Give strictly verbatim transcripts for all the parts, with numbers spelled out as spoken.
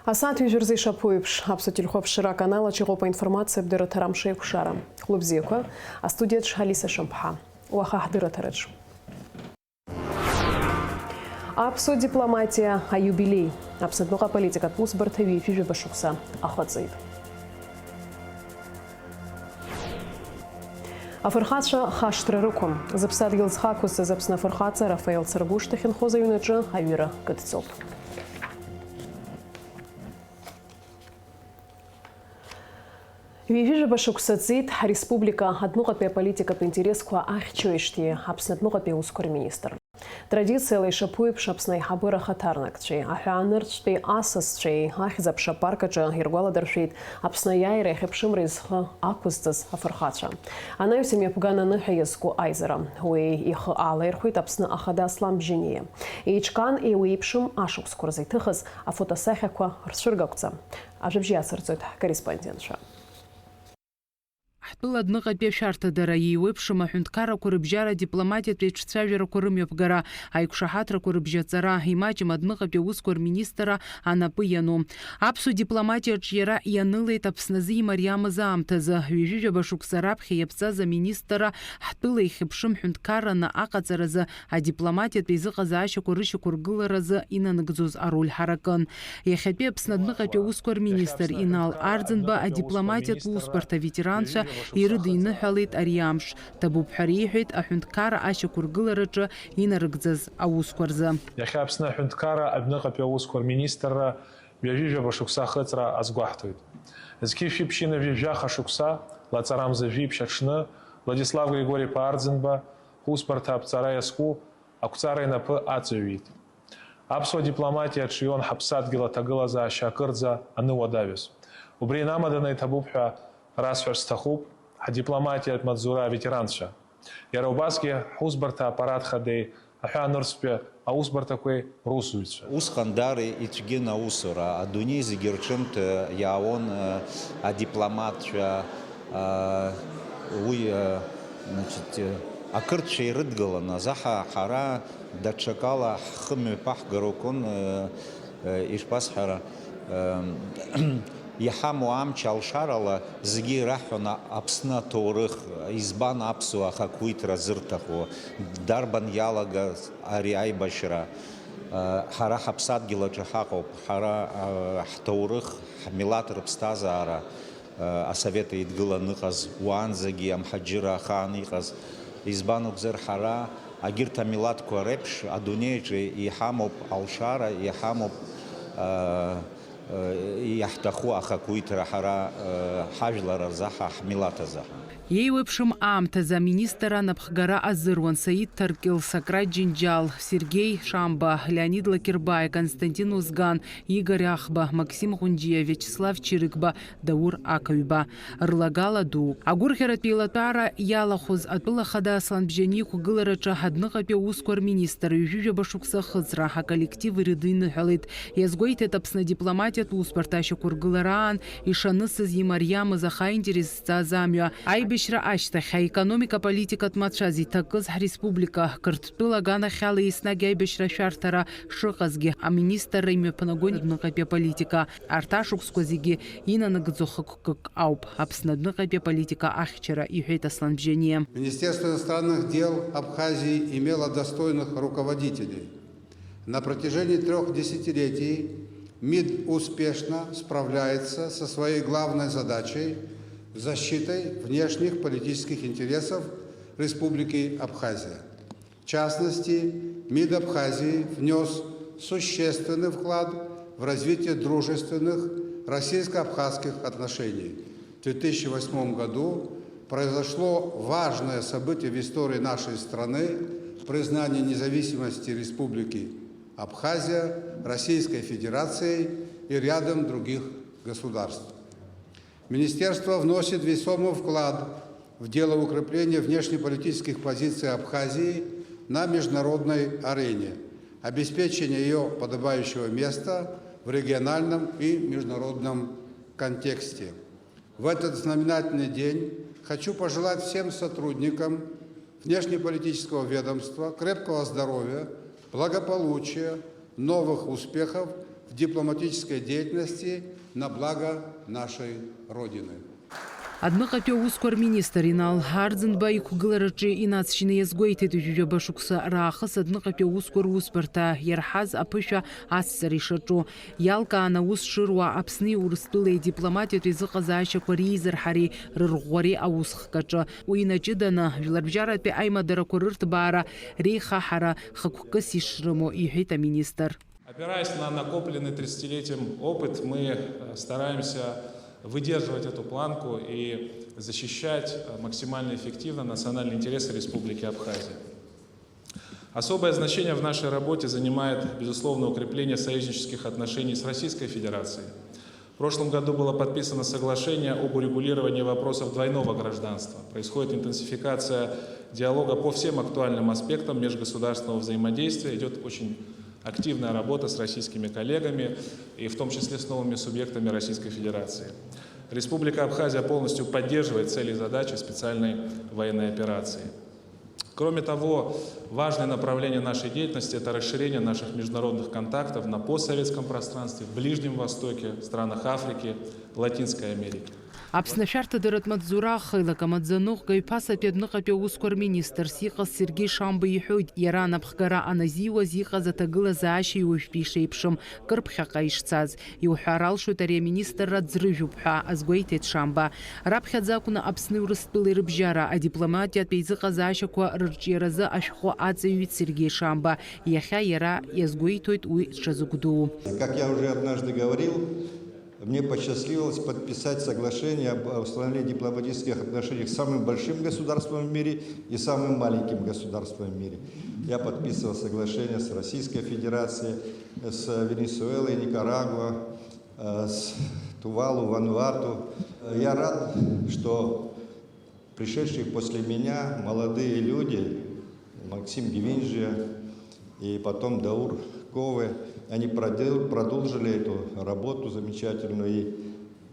Асааҭ ҩажәа рзы ишаԥу еиԥш, Аԥсуа телехәаԥшра аканал аҿы иҟоуп аинформациатә дырраҭара амш еиқәшара. Хәлыбзиақәа, астудиаҿ Алиса Шамԥҳа. Уаха ҳдырраҭараҿ. Аԥсуа дипломатиа аиубилеи. Аԥсны адәныҟа аполитикатә усбарҭа ҩажәижәаба шықәса ахыҵит. Афырхацәа хашҭра рықәым. Зыԥсадгьыл зхы ақәызҵаз Аԥсны афырхаҵа Рафаел Царгәыш дахьынхоз аҩнаҿы аҩыра кыдҵоуп. Ҩажәижәаба шықәса ҵит ҳреспублика адәныҟатәи аполитикатә интересқәа ахьчоижьҭеи Аԥсны адәныҟатәи аусқәа рминистр. Традициала ишаԥу еиԥш, Аԥсны аиҳабыра ахаҭарнакцәеи аҳәаанырцәтәи асасцәеи ахьӡ-аԥша апарк аҿы иргәаладыршәеит Аԥсны аиааира иахьыԥшымреи зхы ақәызҵаз афырхацәа. Анаҩс имҩаԥган аныҳәа иазку аизара. Уи ихы алаирхәеит Аԥсны Ахада Аслан Бжьаниа. Еиҿкаан еиуеиԥшым ашықәсқәа рзы иҭыхыз афотосахьақәа рцәыргақәҵа. Ажәабжь иацырҵоит ҳкорреспондентцәа. Ҳтәыла адәныҟатәи ашәарҭадара, еиуеиԥшым аҳәынҭқаррақәа рыбжьара, адипломатиатә еиҿцәажәарақәа рымҩаԥгара, аиқәшаҳаҭрақәа рыбжьаҵара, имаҷым адәныҟатәи аусқәа рминистрра анапы иану. Аԥсуа дипломатиаҿ иара ианылеит Аԥсназы имариамыз аамҭазы, ҩажәижәаба шықәса раԥхьа иаԥҵаз аминистрра ҳтәыла ихьыԥшым ҳәынҭқарраны аҟаҵаразы адипломатиатә еизыҟазаашьақәа рышьақәыргыларазы инанагӡоз ароль ҳаракын. Иахьатәи Аԥсны адәныҟатәи аусқәа рминистр Инал Арӡынба адипломатиатә усбарҭа аветеранцәа ирыдиныҳәалеит ари амш. Ҭабуп ҳәа реиҳәеит аҳәынҭқарра ашьақәыргылараҿы инарыгӡаз аусқәа рзы. Иахьа Аԥсны аҳәынҭқарра адәныҟатәи аусқәа рминистрра ҩажәижәаба шықәса ахыҵра азгәаҳҭоит. Зқьи шәиԥшьынҩажәи жәаха шықәса, лаҵарамза жәиԥшь аҽны, Владислав Григори-иԥа Арӡынба ҳусбарҭа аԥҵара иазку ақәҵара инапы аҵаҩит. Аԥсуа дипломатиа аҿион ҳаԥсадгьыл аҭагылазаашьа акырӡа аныуадаҩыз. Убри инамаданы иҭабуп ҳәа расҳәар сҭахуп ҳадипломатиатә маҵзура аветеранцәа. Иара убасгьы ҳусбарҭа аппарат хадеи аҳәаанырцәтәи аусбарҭақәеи русзуҩцәа. Усҟан даара ицәгьан аусура, адунеи зегьы рҿынтә иаауан, э, адипломатцәа, э, уи, э, значит, э, ақырҭцәа ирыдгылан, азаҳа ҳара даҽакала ҳхы мҩаԥаҳгар акәын, э, э, ишԥасҳәара, э, иҳамоу амч алшарала зегьы ираҳҳәон Аԥсны аҭоурых, избан аԥсуа ахақәиҭра зырҭаху, дарбан иалагаз ари аибашьра. Ҳара ҳаԥсадгьыл аҿы ҳаҟоуп, ҳара ҳҭоурых, ҳмилаҭ рыԥсҭазаара, асовет еидгыланы ыҟаз уаанӡагьы, амҳаџьыраа ахаан иҟаз. Избан акәзар, ҳара агьырҭ амилаҭқәа реиԥш адунеи аҿы иҳамоуп алшара, иҳамоуп иаҳҭаху ахақәиҭра ҳара ҳажәлар рзаҳа, ҳмилаҭ азаҳа. Еиуеиԥшым аамҭазы аминистр анапхгара азыруан Саид Ҭаркьыл, Сократ Џьынџьал, Сергеи Шамба, Леонид Лакербаи, Константин Озган, Игорь Ахба, Максим Ҟәынџьиа, Виачеслав Чырыгба, Даур Ақаҩба. Рлагала ду. Агәырӷьаратә еилатәара иалахәыз атәыла хада Аслан Бжьани иқәгылараҿы адәныҟатәи аусқәа рминистр ҩажәижәаба шықәса ахыҵра аколлектив ирыдиныҳәалеит. Иазгәеиҭеит Аԥсны адипломатиатә усбарҭа ашьақәыргылара аан ишанысыз, имариамыз, аха аинтерес зҵаз амҩа. Аибашьра ашьҭахь аекономика-политикатә мацәаз иҭакыз ҳреспублика Қырҭтәыла аганахьала еснагь аибашьра ашәарҭара шыҟазгьы, аминистрра имҩаԥнагон адәныҟатәи аполитика. Арҭ ашықәсқәа зегьы инанагӡо хықәкык ауп Аԥсны адәныҟатәи аполитика ахьчара, иҳәеит Аслан Бжьаниа. Министерство иностранных дел Абхазии имело достойных руководителей. На протяжении трех десятилетий МИД успешно справляется со своей главной задачей — защитой внешних политических интересов Республики Абхазия. В частности, МИД Абхазии внёс существенный вклад в развитие дружественных российско-абхазских отношений. В две тысячи восьмом году произошло важное событие в истории нашей страны — признание независимости Республики Абхазия Российской Федерацией и рядом других государств. Министерство вносит весомый вклад в дело укрепления внешнеполитических позиций Абхазии на международной арене, обеспечения её подобающего места в региональном и международном контексте. В этот знаменательный день хочу пожелать всем сотрудникам внешнеполитического ведомства крепкого здоровья, благополучия, новых успехов дипломатической деятельности на благо нашей Родины. Адәныҟатәи аусқәа рминистр Инал Арӡынба иқәгылараҿы инаҵшьны иазгәеиҭеит, ҩажәаба шықәса раахыс адәныҟатәи аусқәа русбарҭа иарҳаз аԥышәа ацҵара ишаҿу. Иалкаан аус шыруа Аԥсни Урыстәылеи дипломатиатә еизыҟазаашьақәа реизырҳареи рырӷәӷәареи аусхкаҿы. Уи инаҷыданы, жәларбжьаратәи аимадарақәа рырҭбаара реихаҳара хықәкыс ишрымоу, иҳәеит аминистр. Опираясь на накопленный тридцатилетием опыт, мы, э, стараемся выдерживать эту планку и защищать, э, максимально эффективно национальные интересы Республики Абхазия. Особое значение в нашей работе занимает, безусловно, укрепление союзнических отношений с Российской Федерацией. В прошлом году было подписано соглашение об урегулировании вопросов двойного гражданства. Происходит интенсификация диалога по всем актуальным аспектам межгосударственного взаимодействия. Идёт очень активная работа с российскими коллегами, и в том числе с новыми субъектами Российской Федерации. Республика Абхазия полностью поддерживает цели и задачи специальной военной операции. Кроме того, важное направление нашей деятельности — это расширение наших международных контактов на постсоветском пространстве, в Ближнем Востоке, странах Африки, Латинской Америки. Аԥсны ашәарҭадаратә маҵзура ахеилак амаӡаныҟәгаҩ ԥасатәи адәныҟатәи аусқәа рминистрс иҟаз Сергеи Шамба иҳәоит, иара анапхгара аназиуаз иҟаз аҭагылазаашьа уажәтәи ишеиԥшым, кыр ԥхьаҟа ишцаз. Иуҳәар алшоит, ари аминистрра ӡрыжәуп ҳәа азгәеиҭеит Шамба. Раԥхьаӡа акәны Аԥсни Урыстәылеи рыбжьара адипломатиатә еизыҟазаашьақәа рырҿиаразы ашәҟәы аҵаҩит Сергеи Шамба. Иахьа иара иазгәеиҭоит уи дшазыгәдуу. Как я уже однажды говорил, мне посчастливилось подписать соглашение об установлении дипломатических отношений с самым большим государством в мире и самым маленьким государством в мире. Я подписывал соглашение с Российской Федерацией, с Венесуэлой, Никарагуа, э, с Тувалу, Вануату. Я рад, что пришедшие после меня молодые люди, Максим Гвинджия и потом Даур Кове, они продел-, продолжили эту работу замечательную, и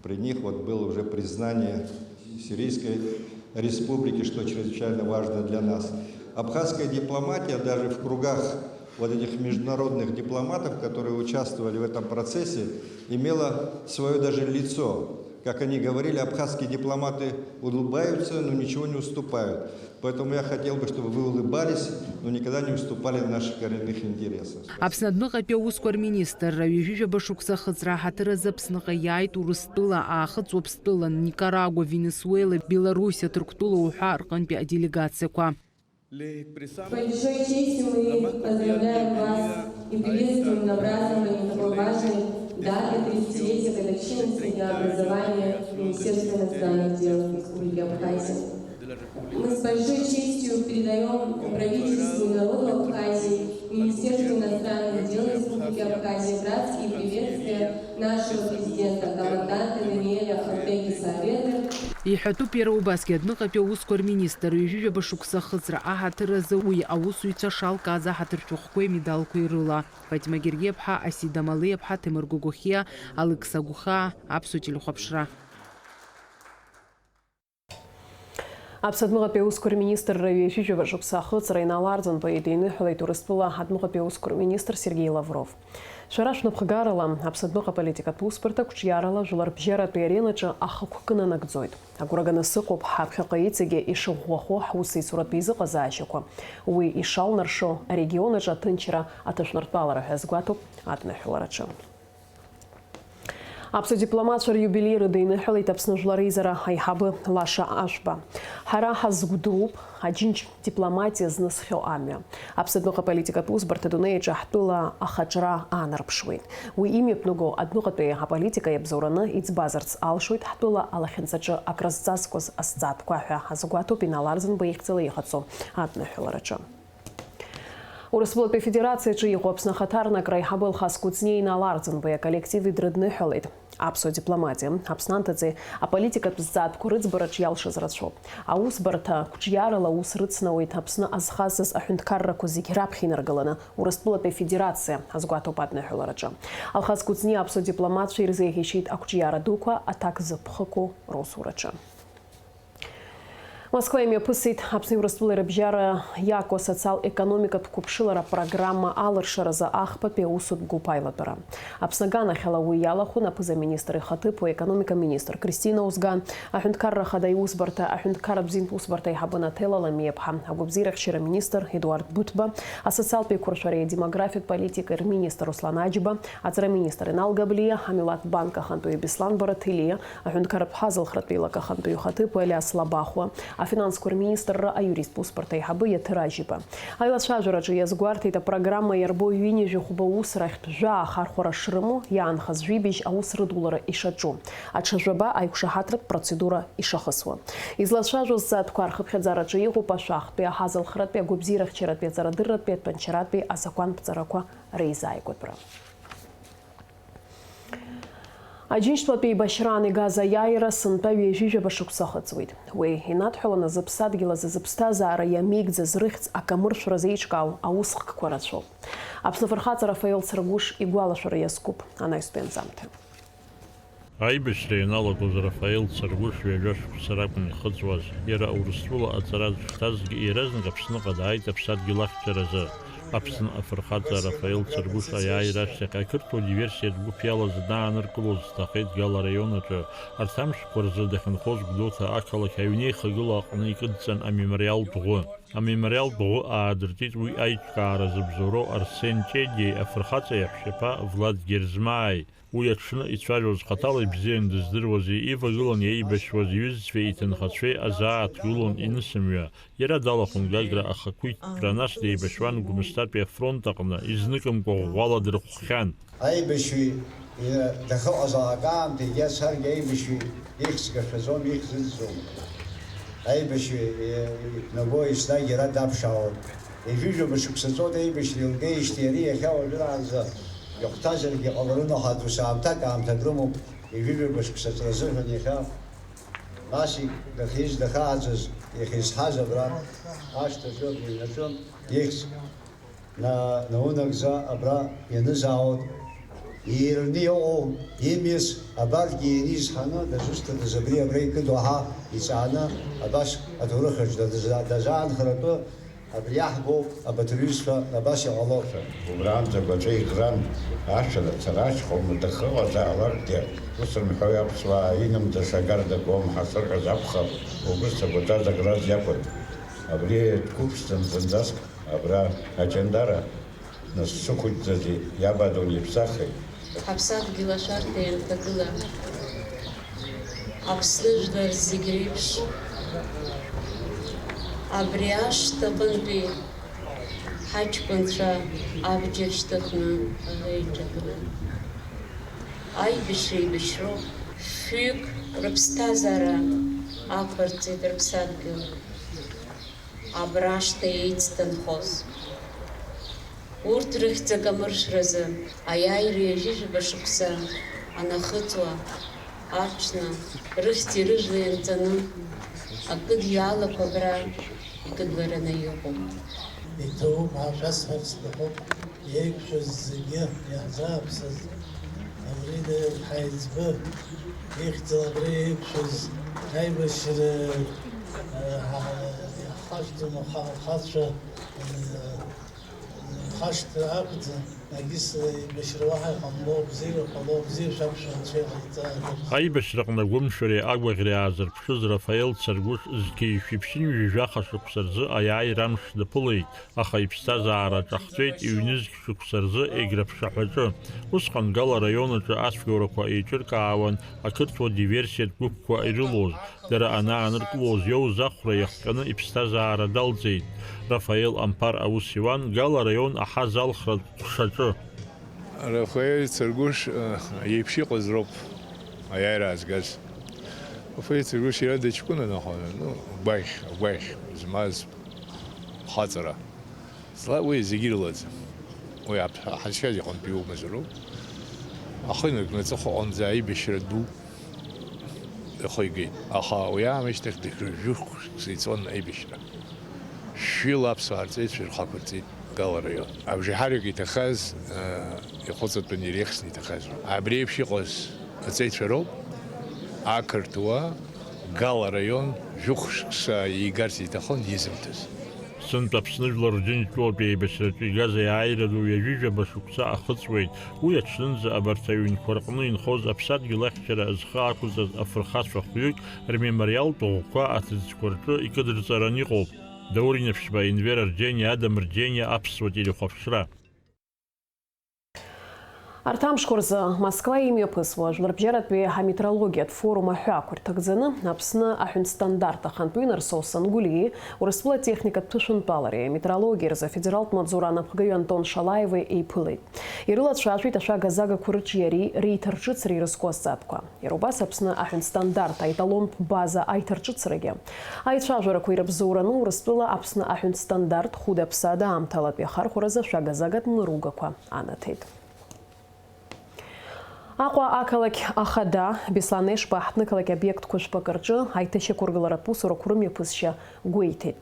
при них вот было уже признание Сирийской Республики, что чрезвычайно важно для нас. Абхазская дипломатия даже в кругах вот этих международных дипломатов, которые участвовали в этом процессе, имела своё даже лицо. Как они говорили, абхазские дипломаты улыбаются, но ничего не уступают. Поэтому я хотел бы, чтобы вы улыбались, но никогда не уступали в наших коренных интересах. Аԥсны адәныҟатәи аусқәа рминистрра ҩажәижәаба шықәса ахыҵра аҳаҭыр азы Аԥсныҟа иааит Урыстәыла, Аахыҵ Уаԥстәыла, Никарагуа, Венесуела, Беларусь, Ҭырқәтәыла уҳәа рҟынтәи аделегациақәа. С большой честью мы поздравляем вас и приветствуем на праздновании такой важной даты, тридцатилетия годовщины со дня образования Министерства иностранных дел Республики Абхазия. Мы с большой честью передаём правительству и народу Абхазии, Министерству иностранных дел Республики Абхазия братские приветствия нашего президента, команданта Даниэля Алтегиса Аветы. Иҳәатәуп иара убасгьы адәныҟатәи аусқәа рминистр ҩажәижәаба шықәса ахыҵра аҳаҭыр азы уи аусзуҩцәа шалкааз аҳаҭыр шәҟәқәеи медалқәеи рыла. Фатима Гергиаԥҳа, Асида Малиаԥҳа, Ҭемыр Гогохиа, Алықьса Гәхаа, Аԥсуа телехәаԥшра. Аԥсадмыҟатәи аусқәа рминистрра ҩажәижәаба шықәса ахыҵра Инал Арӡынба идиныҳәалеит Урыстәыла адмыҟатәи аусқәа рминистр Сергеи Лавров. Шәара шәнапхгарала, Аԥсадмыҟа аполитикатә усбарҭа қәҿиарала жәларбжьаратәи аренаҿы ахықәкы нанагӡоит. Агәра ганы сыҟоуп, ҳаԥхьаҟа иҵегьы ишыӷәӷәахо ҳусеицуратә еизыҟазаашьақәа, уи ишалнаршо арегион аҿы аҭынчра аҭышәныртәалара ҳәа азгәаҭоуп адныҳәалараҿы. Аԥсуа дипломатцәа риубилеи рыдиныҳәалеит Аԥсны жәлар реизара аиҳабы Лаша Ашәба. Ҳара ҳазгәдууп, Аџьынџь дипломатиа зны зхьоу амҩа. Аԥсадмыҟа аполитикатә усбарҭа адунеи аҿы ҳтәыла ахаҿра аанарԥшуеит. Уи имҩаԥнаго адәныҟатәи аполитика иабзоураны иӡбазарц алшоит, ҳтәыла алахьынҵаҿы акрызҵазкуаз азҵаатәқәа ҳәа азгәаҭоуп Инал Арӡынба ихьӡала иҟаҵо адныҳәалараҿы. Урыстәылатәи Афедерациаҿы иҟоу Аԥсны ахаҭарнакра аиҳабы Алхас Кәыҵниа Инал Арӡынбеи аколлективи дрыдныҳәалеит. Аԥсуа дипломатиа, Аԥсны анҭыҵи аполитикатә зҵаатәқәа рыӡбараҿ иалшаз рацәоуп. Аусбарҭа қәҿиарала аус рыцнауеит Аԥсны азхазҵаз аҳәынҭқаррақәа зегь раԥхьа инаргыланы Урыстәылатәи Афедерациа азгәаҭоуп адныҳәалараҿы. Алхас Кәыҵниа аԥсуа дипломатцәа ирзеиӷьишьеит ақәҿиара дуқәа, аҭак зыԥхықәу русураҿы. Москва имҩаԥысит Аԥсны Урыстәылеи рыбжьара иаку асоциал-економикатә қәыԥшылара программа алыршаразы ахԥатәи аусутә гәыԥ аилатәара. Аԥсны аганахьала уи иалахәын аԥыза-министр ихаҭыԥуаҩ, аекономика министр Кристина Озга, аҳәынҭқарра ахада иусбарҭа, аҳәынҭқарратә бзиантә усбарҭа аиҳабы Наҭела Ламиаԥҳа, агәабзиарахьчара министр Едуард Быҭәба, асоциалтә еиқәыршәареи адемографиатә политикеи рминистр Руслан Аџьба, аҵара министр Инал Габлиа, амилаҭ банк ахантәаҩы Беслан Бараҭелиа, аҳәынҭқарратә ҳазалхратә еилак ахантәаҩы ихаҭыԥуаҩ Алиас Лабахәуа, афинансқәа рминистрра аиуристтә усбарҭа аиҳабы Иаҭыр Ажьиба. Аилацәажәараҿы иазгәарҭеит, апрограмма иарбоу ҩынҩажәи хәба усрахьтә жәаа ахархәара шрымоу, иаанхаз жәибжь аус рыдулара ишаҿу, аҽа жәаба аиқәшаҳаҭратә процедура ишахысуа. Излацәажәоз зҵаатәқәа рхыԥхьаӡараҿы иҟоуп ашәахтәи, аҳазалхратәи, агәабзиарахьчаратәи, аҵарадырратәи, атәанчаратәи азакәанԥҵарақәа реизааигәатәра. Аџьынџьтәылатә еибашьраан игаз аиааира сынтәа ҩажәижәаба шықәса ахыҵуеит. Уи инадҳәаланы зыԥсадгьыл азы зыԥсҭазаара иамеигӡаз рыхьӡ акамыршәра зеиҿкаау аусхкқәа рацәоуп. Аԥсны афырхаҵа Рафаел Царгәыш игәалашәара иазкуп анаҩстәи анҵамҭа. Аибашьра ианалагоз Рафаел Царгәыш ҩажәа шықәса ракәын ихыҵуаз. Иара Урыстәыла аҵара дышҭазгьы, иаразнак Аԥсныҟа дааит аԥсадгьыл ахьчаразы. Аԥсны афырхаҵа Рафаел Царгәыш аиааира ашьҭахь ақырҭуа диверсиатә гәыԥ иалаз анааныркылоз дҭахеит Гала араион аҿы. Арҭ амшқәа рзы дахьынхоз Гәдоуҭа ақалақь аҩнеихагыла аҟны икыдҵан амемориалтә ӷәы. Амемориалтә ӷәы аадыртит уи аиҿкаара зыбзоуроу Арсен Ҷедиеи афырхаҵа иаҳәшьаԥа Влад Герзмааи. Уи аҽны ицәажәоз, хаҭала ибзиан дыздыруази ивагылан иеибашьуаз иҩызцәеи иҭынхацәеи азааҭгылон инысымҩа. Иара далахәын Гагра ахақәиҭтәра, нас деибашьуан Гәымсҭатәи афронт аҟны, изныкымкәа ӷәӷәала дырхәхьан. Аибашьҩы иара дахьыҟазаалак аамҭа егьа царгьы аибашьҩы ихьӡ кашәаӡом, ихьӡ ыӡӡом. Аибашьҩы иқәнаго еснагь иара даԥшаауан. Ҩажәижәаба шықәса ҵуеит аибашьра илгеижьҭеи ари иахьа уажәраанӡа ихәҭазаргьы ҟаларын, аха досу аамҭак, аамҭак рымоуп, ҩажәижәаба шықәса ҵра азыҳәан иахьа. Нас дахьиз, дахьааӡаз, иахьизҳаз абра ашҭаҿы, абри аҩнаҿы ихьӡ на-, наунагӡа абра ианызаауа, иирны иҟоу имиц, абарҭгьы ианизҳаны, дызусҭадаз абри абра икыду аҳа иҵааны, абас аҭоурыхаҿ даза-, дазаанхаратәы абри иаҳбоуп, абаҭыр иҩызцәа, абас иҟалоит. Убраанӡа агәаҵәа икран, ашәарыцара ашьхаума дахьыҟазаалакгьы, ус рымҳәои аԥсуаа, инымдаша агарда гом ҳашырҳәаз акәхап, убыс агәаҵәа зыкраз иакәын. Абри дқәыԥшӡан зынӡаск. Абра аҷандара насцәықәыџьӡази, иабадоу неиԥсахи? Ҳаԥсадгьыл ашәарҭа ианҭагыла, Аԥсны жәлар зегь реиԥш, абри ашҭаҟынтәи ҳаҷкәынцәа абџьар шьҭыхны аӷа иҿагылан. Аибашьра еибашьроуп, фҩык рыԥсҭазаара ақәырҵеит рыԥсадгьыл. Абра ашҭа еицҭынхоз. Урҭ рыхьӡ акамыршәразы аиааира ҩажәижәаба шықәса анахыҵуа, аҽны, рыхьӡи рыжәлеи анҵаны, акыдҩалақәа абра икыдлараны иҟоуп. Иҭабуп ҳәа шәасҳәарц сҭахуп, еиқәшәаз зегьы иаҳзааԥсаз, абри ҳаиҵбы ихьӡала абри еиқәшәаз аибашьра, э, ҳа-, иаҳхашҭуам аха-, ахацәа, э, хашҭра акәӡам, егьыс еибашьра уаҳа иҟамло, бзиара ҟало, бзиа шәақәшәо Анцәа иҟаиҵааит. Аибашьраҟны агәымшәареи агәаӷьреи аазырԥшыз Рафаел Царгәыш зқьи жәшәи ԥшьынҩажәи жәаха шықәса рзы аиааира амш даԥылеит, аха иԥсҭазаара ҿахҵәеит ҩнызқь шықәса рзы Егра ԥшаҳәаҿы. Усҟан Гала араион аҿы ацәгьоурақәа еиҿыркаауан ақырҭуа диверсиатә гәыԥқәа ирылоз. Дара анааныркылоз, иоуз ахәра иахҟьаны иԥсҭазаара далҵеит. Рафаел Амԥар аус иуан Гала араион аҳазалхратә ҟәшаҿы. Рафаел Царгәыш, э, иеиԥш иҟаз роуп аиааира аазгаз. Рафаел Царгәыш иара дыҷкәынан, аха, ну, агәаӷь, агәаӷь змаз хаҵара. Зла-, уи зегьы ирылаӡам. Уи аԥ-, ҳазшаз иҟынтә иумазароуп. Ахы инаркны аҵыхәа аҟынӡа аибашьра ду ихы игеит. Аха уи аамышьҭахь даҽа жәохә шықәса ицон аибашьра. Шәҩыла аԥсуаа рҵеицәа ирхақәырҵеит Гала араион. Абжеиҳарак иҭахаз, э, ихәыҵатәын иреихсны иҭахаз. Абри еиԥш иҟаз аҵеицәа роуп ақырҭуа Гала араион Жәохә шықәса иигарц иҭахын изымҭаз. Сынтә Аԥсны жәлар рџьынџьтәылатә еибашьраҿы игаз аиааира ду ҩажәижәаба шықәса ахыҵуеит. Уи аҽнынӡа абарҭ аҩнқәа рҟны инхоз аԥсадгьыл ахьчара зхы ақәызҵаз афырхацәа хҩык рмемориалтә ӷәқәа аҭыӡқәа рҿы икыдырҵаран иҟоуп. Даур Инаԥшьба, Енвер Арџьениа, Адам Арџьениа, Аԥсуа телехәаԥшра. Арҭ амшқәа рзы Москва имҩаԥысуа Жәларбжьаратәи аметрологиатә форум аҳәаақәа рҭагӡаны Аԥсны аҳәынҭстандарт ахантәаҩы Нарсоу Сангәлиеи Урыстәыла атехникатә ԥышәынтәалареи аметрологиа рзы афедералтә маҵзура анапхгаҩы Антон Шалаеви еиԥылеит. Ирылацәажәеит ашәага-загақәа рыҿиареи реиҭарҿыцреи ирызку азҵаатәқәа. Иара убас Аԥсны аҳәынҭстандарт аеталонтә база аиҭарҿыцрагьы. Аицәажәарақәа ирыбзоураны Урыстәыла Аԥсны аҳәынҭстандарт хәыда-ԥсада аамҭалатәи ахархәаразы ашәага-загатә мыругақәа анаҭеит. Аҟәа ақалақь ахада Беслан Ешба аҳҭнықалақь обиектқәа жәпакы рҿы аиҭашьақәыргыларатә усурақәа рымҩаԥысшьа гәеиҭеит.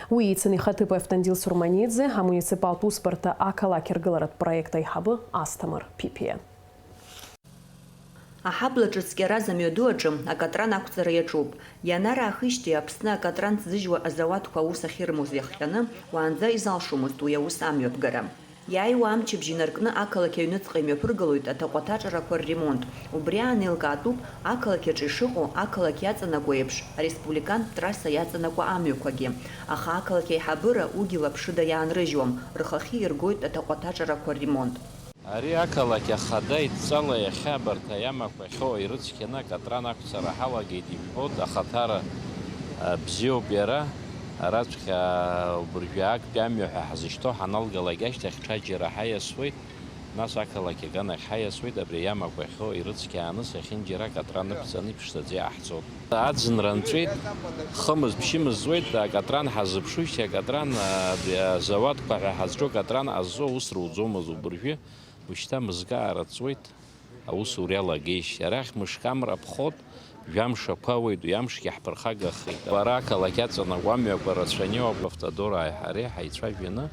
Уи ицын ихаҭыԥ Автандил Сурманиаӡе, амуниципалтә усбарҭа ақалақь ргыларатә проект аиҳабы Асҭамыр Ԥиԥиа. Аҳабла ҿыцқьараз амҩаду аҿы акатран ақәҵара иаҿуп. Ианараахижьҭеи Аԥсны акатран ҭзыжьуа азауадқәа аус ахьырмоз иахҟьаны, уаанӡа изалшомызт уи аус амҩаԥгара. Иааиуа амчыбжь инаркны ақалақь аҩныҵҟа имҩаԥыргалоит аҭаҟәаҭаҿарақәа рремонт. Убри аан еилкаатәуп, ақалақь аҿы ишыҟоу, ақалақь иаҵанакуа еиԥш, ареспубликантә трасса иаҵанакуа амҩақәагьы. Аха ақалақь аиҳабыра уигьы лаԥшыда иаанрыжьуам, рхахьы иргоит аҭаҟәаҭаҿарақәа рремонт. Ари ақалақь ахада идҵала иахьа абарҭ аиамақәа ахьоу ирыцқьаны акатран ақәҵара ҳалагеит, ижәбоит, ахаҭара, а, бзиоуп иара. Араҵәҟьа убыржәы актәи амҩа ҳәа ҳзышьҭоу ҳаналгалак ашьҭахь ҽаџьара ҳаиасуеит, нас ақалақь аганахь ҳаиасуеит, абри аиамақәа ахьоу ирыцқьааны сахьынџьара акатран ықәҵаны иԥшӡаӡа иҟаҳҵоит. Аӡынра нҵәеит, хымыз-ԥшьымыз зуеит, акатран ҳазыԥшушьҭеи акатран, а, абри азауадқәа ҳәа ҳазҿу акатран ҟазҵо аус руӡомызт убыржәы, ушьҭа мызкы аараҵуеит, аусура иалагеижьҭеи. Арахь мышк амра ԥхот, жәамш ақәауеит, уи амшгьы ҳԥырхагахеит. Бара ақалақь аҵанакуа амҩақәа рацәаны иоуп, автодорааи ҳареи ҳаицәажәаны,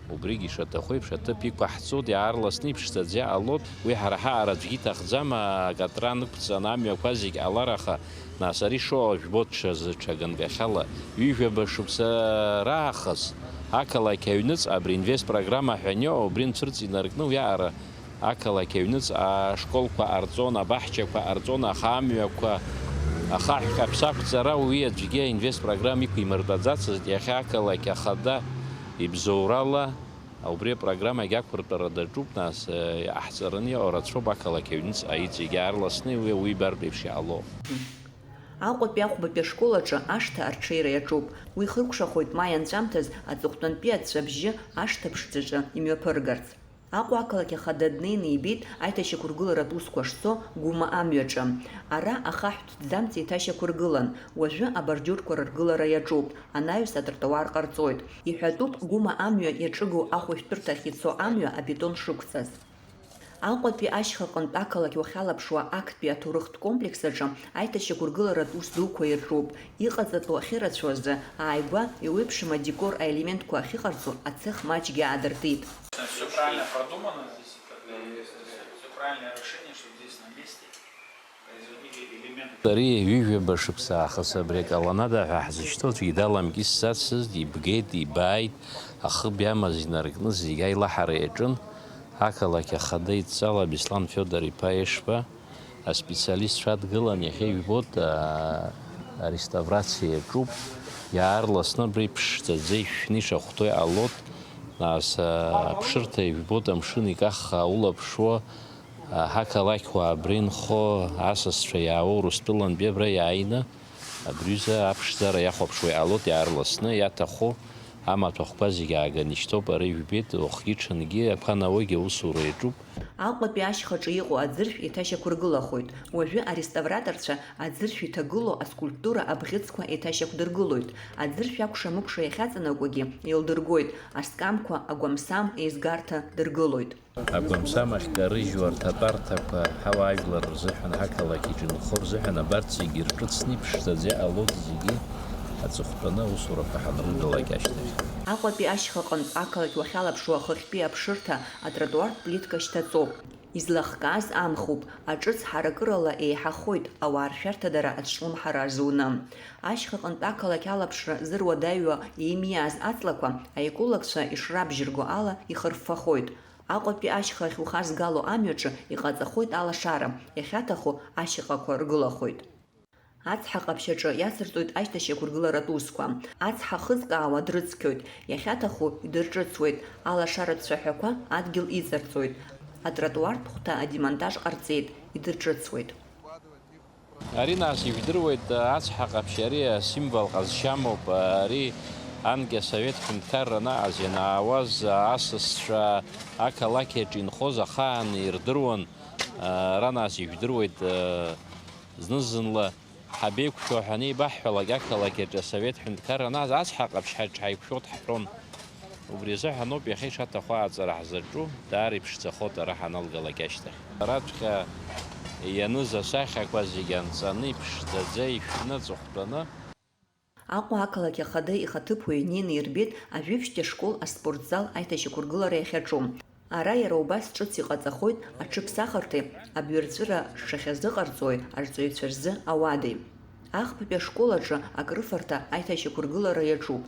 убригь ишаҭаху еиԥш аҭыԥ иқәаҳҵоит, иаарласны иԥшӡаӡа иҟалоит, уи ҳара ҳаҟара аӡәгьы иҭахӡам, акатран ықәҵаны амҩақәа зегь ҟалар, аха нас ари шоу жәбоит, ҽазы ҽа ганкахьала, ҩажәаба шықәса раахыс ақалақь аҩныҵҟа абри инвест программа ҳәа аниоу, убри нцәырҵ инаркны уиаҟара ақалақь аҩныҵҟа ашколқәа ҟарҵон, абаҳчақәа ҟарҵон, аха амҩақәа ахаҳә ҟаԥшь ақәҵара уи аӡәгьы аинвест программа иқәимыртәаӡацызт, иахьа ақалақь ахада ибзоурала убри апрограммагь ақәыртәара даҿуп, нас, иҟаҳҵараны иҟоу рацәоуп ақалақь аҩныҵҟа иҵегь аарласны уи ауибартә еиԥш иҟало. Аҟәатәи ахәбатәи ашкол аҿы ашҭа арҽеира иаҿуп. Уи хыркәшахоит маи анҵәамҭаз аҵыхәтәантәи аҵәҵәа абжьы ашҭа ԥшӡаҿы имҩаԥыргарц. Аҟәа ақалақь ахада днеины ибеит аиҭашьақәыргыларатә усқәа шцо Гәыма амҩаҿы. Ара ахаҳә ҭӡамц еиҭашьақәыргылан, уажәы абордиурқәа рыргылара иаҿуп, анаҩс атротуар ҟарҵоит. Иҳәатәуп, Гәыма амҩа иаҿыгоу ахәышәтәырҭахь ицо амҩа абетон шықәҵаз. Аҟәатәи ашьхаҟынтә ақалақь уахьалаԥшуа актәи аҭоурыхтә комплекс аҿы аиҭашьақәыргыларатә ус дуқәа ирҿуп, иҟаҵатәу ахьырацәоу азы ааигәа еиуеиԥшым адекор аелементқәа ахьыҟарҵо ацех маҷгьы аадыртит. Всё правильно продумано здесь, и как бы, всё правильное решение, что здесь на месте производили элементы. Ари ҩажәаба шықәса аахыс абри аколоннада ҳәа ҳзышьҭоу аӡәгьы даламкьысӡацызт, ибгеит, ибааит, ахыб иамаз инаркны зегь аилаҳара иаҿын. Ақалақь ахада идҵала Беслан Федор-иԥа Ешба аспециалистцәа дгылан, иахьа ижәбоит, аа, ареставрациа иаҿуп, иаарласны абра иԥшӡаӡа ишәны ишахәҭоу иҟалоит, нас, аа, аԥшырҭа ижәбоит, амшын икаххаа улаԥшуа, аа, ҳақалақьуаа абра инхо асасцәа иаауа Урыстәылантәи абра иааины, абри аҩыза аԥшӡара иахәаԥшуа иҟалоит иаарласны, иаҭаху амаҭәахәқәа зегь ааганы ишьҭоуп, ара ижәбеит, уахгьы-ҽынгьы ақәа науагьы аусура иаҿуп. Аҟәатәи ашьхаҿы иҟоу аӡыршә еиҭашьақәыргылахоит. Уажәы ареставраторцәа аӡыршә иҭагылоу аскульптура абӷьыцқәа еиҭашьақәдыргылоит. Аӡыршә акәша-мыкәша иахьаҵанакуагьы еилдыргоит, аскамқәа, агәамсам еизгарҭа дыргылоит. Агәамсам ахькарыжьуа рҭатәарҭақәа ҳауаажәлар рзыҳәан, ҳақалақь иҿы инхо рзыҳәан абарҭ зегьы ирҿыцны иԥшӡаӡа иҟалоит зегьы аҵыхәтәаны аусурақәа ҳанрыдулак ашьҭахь. Аҟәатәи ашьхаҟынтә ақалақь уахьалаԥшуа ахыхьтәи аԥшырҭа атротуартә плитка шьҭаҵоуп. Излахкааз амхуп, аҿыц ҳаракырала еиҳахоит, ауаа ршәарҭадара ацәлымҳара азуны. Ашьхаҟынтә ақалақь алаԥшра зыруадаҩуа еимиааз аҵлақәа аекологцәа ишрабжьырго ала ихырффахоит. Аҟәатәи ашьха ахьухазгало амҩаҿы иҟаҵахоит алашара, иахьаҭаху ашьаҟақәа ргылахоит. Ацҳа ҟаԥшь аҿы иацырҵоит аишьҭашьақәыргыларатә усқәа. Ацҳа хызкаауа дрыцқьоит, иахьаҭаху идырҿыцуеит, алашаратә цәаҳәақәа адгьыл иҵарҵоит, атротуартә хәҭа адемонтаж ҟарҵеит, идырҿыцуеит. Ари нас ижәдыруеит, ацҳа ҟаԥшь ари асимвол ҟазшьамоуп, ари анкьа асовет ҳәынҭқарра анаҟаз ианаауаз асасцәа ақалақь аҿы инхоз ахаан ирдыруан, ара нас ижәдыруеит, зны-зынла ҳабеиқәшәо ҳәа анеибаҳҳәалак, ақалақь аҿы асовет ҳәынҭқарра анаҟаз ацҳа ҟаԥшь ҳаиқәшәо дҳҳәон. Убри азыҳәаноуп иахьа ишаҭаху аҵара ҳзаҿу, даара иԥшӡахоит ара ҳаналгалак ашьҭахь. Араҵәҟьа ианыз асахьақәа зегьы анҵаны, иԥшӡаӡа, ишәны, аҵыхәтәаны. Аҟәа ақалақь ахада ихаҭыԥуаҩ Нина ирбеит ажәибжьтәи ашкол аспортзал аиҭашьақәыргылара иахьаҿу. Ара иара убас ҿыц иҟаҵахоит аҽыԥсахырҭеи абҩарҵәыра шахьазыҟарҵои арҵаҩцәа рзы ауадеи. Ахԥатәи ашкол аҿы акрыфарҭа аиҭашьақәыргылара иаҿуп.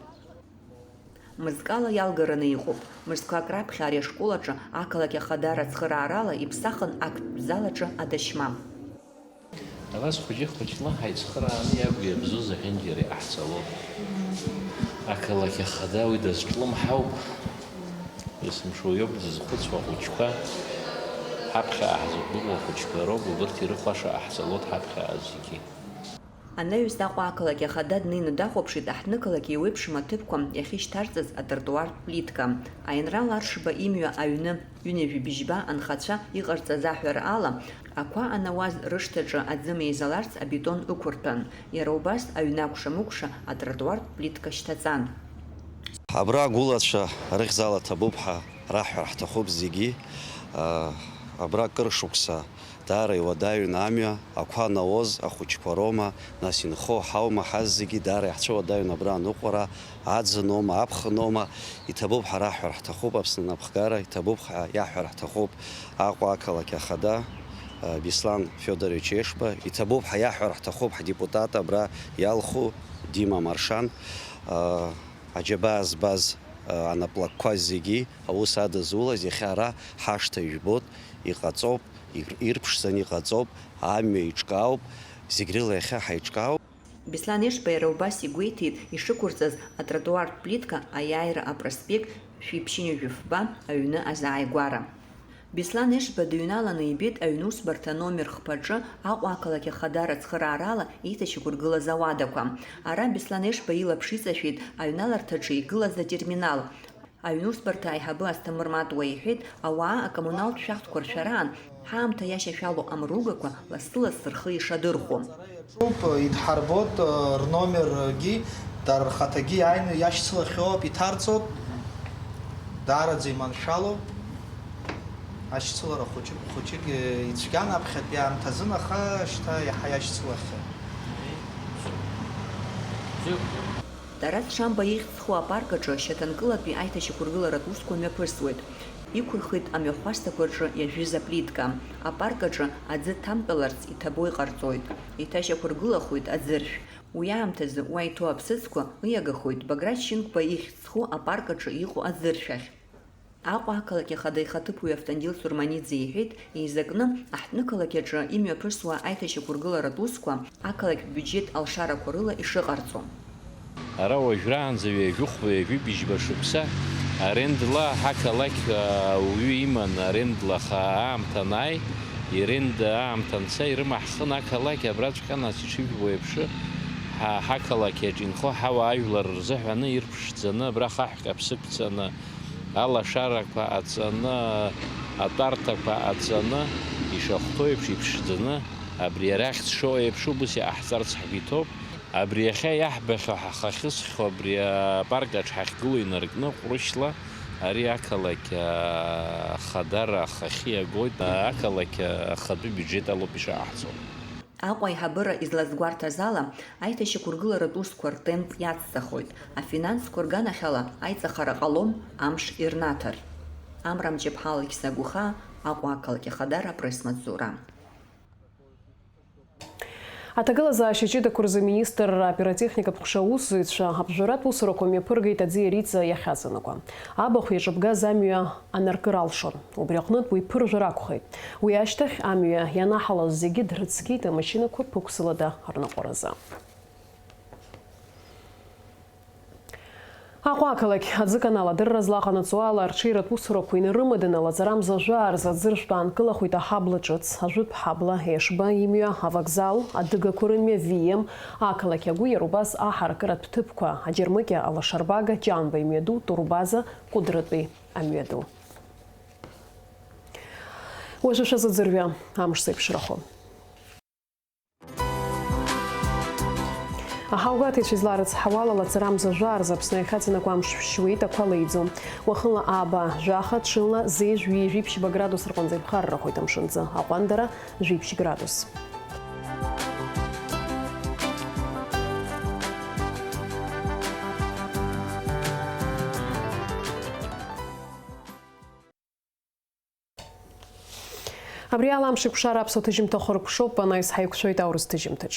Мызкала иалгараны иҟоуп. Мызқәак раԥхьа ари ашкол аҿы ақалақь ахадара цхыраарала иԥсахын актәтә зал аҿы адашьма. Абас хәыҷы-хәыҷла ҳаицхырааны иагу иабзоу зехьынџьара иҟаҳҵалоит. Ақалақь ахада уи дазҿлымҳауп. Есымша уиоуп дызхәыцуа ахәыҷқәа, ҳаԥхьаҟа ҳзықәгәыӷуа ахәыҷқәа роуп, убырҭ ирыхәаша ҟаҳҵалоит ҳаԥхьаҟа зегьы. Анаҩс Аҟәа ақалақь ахада днеины дахәаԥшит аҳҭнықалақь еиуеиԥшым аҭыԥқәа иахьышьҭарҵаз атротуартә плитка. Аинрал Аршба имҩа аҩны, ҩынҩажәи бжьба анхацәа иҟарҵаз аҳәара ала, ақәа анауаз рышҭаҿы аӡы меизаларц абетон ықәырҭәан, иара убас аҩны акәша-мыкәша атротуартә плитка шьҭаҵан. Абра агәылацәа рыхьӡала ҭабуп ҳәа раҳҳәар ҳҭахуп зегьы. Абра кыр шықәса даара иуадаҩын амҩа, ақәа науаз ахәыҷқәа роума, нас инхо ҳаума, ҳазегьы даара иаҳцәыуадаҩын абра аныҟәара, аӡыноума, аԥхыноума, иҭабуп ҳәа раҳҳәар ҳҭахуп Аԥсны анапхгара, иҭабуп ҳәа иаҳҳәар ҳҭахуп Аҟәа ақалақь ахада, Беслан Федорович Ешба, иҭабуп ҳәа иаҳҳәар ҳҭахуп ҳдепутат абра иалху Дима Маршан, аџьабаа збаз анаплакқәа зегьы аус адызулаз, иахьа ара ҳашҭа ижәбоит, иҟаҵоуп, ир-, ирԥшӡаны иҟаҵоуп, амҩа еиҿкаауп, зегь рыла иахьа ҳаиҿкаауп. Беслан Ешба иара убас игәеиҭеит ишықәырҵаз атротуартә плитка аиааира апроспект шәиԥшьынҩажәи фба аҩны азааигәара. Беслан Ешба дыҩналаны ибеит аҩнусбарҭа номер хԥаҿы Аҟәа ақалақь ахадара цхыраарала еиҭашьақәыргылаз ауадақәа. Ара Беслан Ешба илаԥш иҵашәеит аҩналарҭаҿы игылаз атерминал. Аҩнусбарҭа аиҳабы Асҭамыр Матуа иҳәеит, ауаа акоммуналтә шәахтәқәа ршәараан, ҳаамҭа иашьашәало амругақәа лассы-лассы рхы ишадырхәо. Ҿуп, идҳарбоит, рномергьы, дара рхаҭагьы иааины иашьцылахьоуп, иҭарҵоит, даараӡа иманшәалоуп. Ашьцылара хәыҷык, хәыҷык ицәгьан аԥхьатәи аамҭазын, аха шьҭа иаҳа иашьцылахьеит. Тарас Шамба ихьӡ зху апарк аҿы шьаҭанкылатәи аиҭашьақәыргыларатә усқәа мҩаԥысуеит. Иқәырхит амҩахәасҭақәа рҿы иажәыз аплитка. Апарк аҿы аӡы ҭамтәаларц иҭабо иҟарҵоит. Иҭашьақәыргылахоит аӡыршә. Уи аамҭазы уа иҭоу аԥсыӡқәа ыиагахоит Баграт Шьынқәба ихьӡ зху апарк аҿы иҟоу аӡыршә ахь. Аҟәа ақалақь ахада ихаҭыԥуаҩ Автандил Сурманиӡе иҳәеит, еизакны аҳҭнықалақь аҿы имҩаԥысуа аиҭашьақәыргыларатә усқәа ақалақьтә биуџьет алшарақәа рыла ишыҟарҵо. Ара уажәраанӡа ҩажәихәба, ҩажәибжьба шықәса арендла ҳақалақь ауаҩы иман, арендла аха аамҭа анааи, иренда аамҭа анца ирымаҳхын ақалақь абраҵәҟьа нас ишыжәбо еиԥш ҳа-, ҳақалақь аҿы инхо ҳауаажәлар рзыҳәаны ирԥшӡаны абра хаҳәк аԥсы ԥҵаны, алашарақәа аҵаны, атәарҭақәа аҵаны, ишахәҭоу еиԥш иԥшӡаны, абри арахь зшоу еиԥш убас иҟаҳҵарц ҳгәы иҭоуп. Абри иахьа иаҳбахьоу ҳахы ахьысхьоу абри апарк аҿы ҳахьгылоу инаркны ҟәрышьла ари ақалақь ахадара ахахьы иагоит, ақалақь ахатәы биуџьет алоуп ишаҟаҳҵо. Аҟәа аиҳабыра излазгәарҭаз ала, аиҭашьақәыргыларатә усқәа ртемп иацҵахоит, афинансқәа рганахьала аиҵахара ҟалом амш ирнаҭар. Амра Мҷаԥҳа, Алықьса Гәыхаа, Аҟәа ақалақь ахадара апресс-маҵзура. Аҭагылазаашьа ҷыдақәа рзы аминистрра апиротехникатә ҟәша аусзуҩцәа аԥжәаратә усурақәа мҩаԥыргеит аӡиа Риҵа иахьаҵанакуа. Абахә иаҿыбгаз амҩа анаркыр алшон. Убри аҟнытә уи ԥыржәар акәхеит. Уи ашьҭахь амҩа ианаҳалоз зегьы дрыцқьеит, амашьынақәа ԥықәсылада рныҟәаразы. Аҟәа ақалақь аӡыканал адырра злаҟанаҵо ала арҽеиратә усурақәа инарымаданы лаҵарамза жәаа рзы аӡыршәтә аанкылахоит аҳабла ҿыц, ажәытә ҳабла, Ешба имҩа, авокзал, адыгақәа рымҩа, В М, ақалақь агәы иара убас аҳаракыратә ҭыԥқәа, аџьармыкьа, алашарбага, Ҷанба имҩаду, турбаза, Кәыдрытәи амҩаду. Уажәы шәазыӡырҩы амш зеиԥшрахо. Аҳаугәаҭаҩцәа изларыцҳауала, лаҵарамза жәаа рзы Аԥсны иахьаҵанакуа амш шәшьуеит, ақәа леиӡом. Уахынла ааба жәаха, ҽынла зеижә ҩажәи ԥшьба градус рҟынӡа иԥхаррахоит амшынҵы, аҟәандара жәиԥшь градус. Абри ала амш еиқәшара аԥсуа ҭыжьымҭа хыркәшоуп, анаҩс ҳаиқәшәоит аурыс ҭыжьымҭаҿ.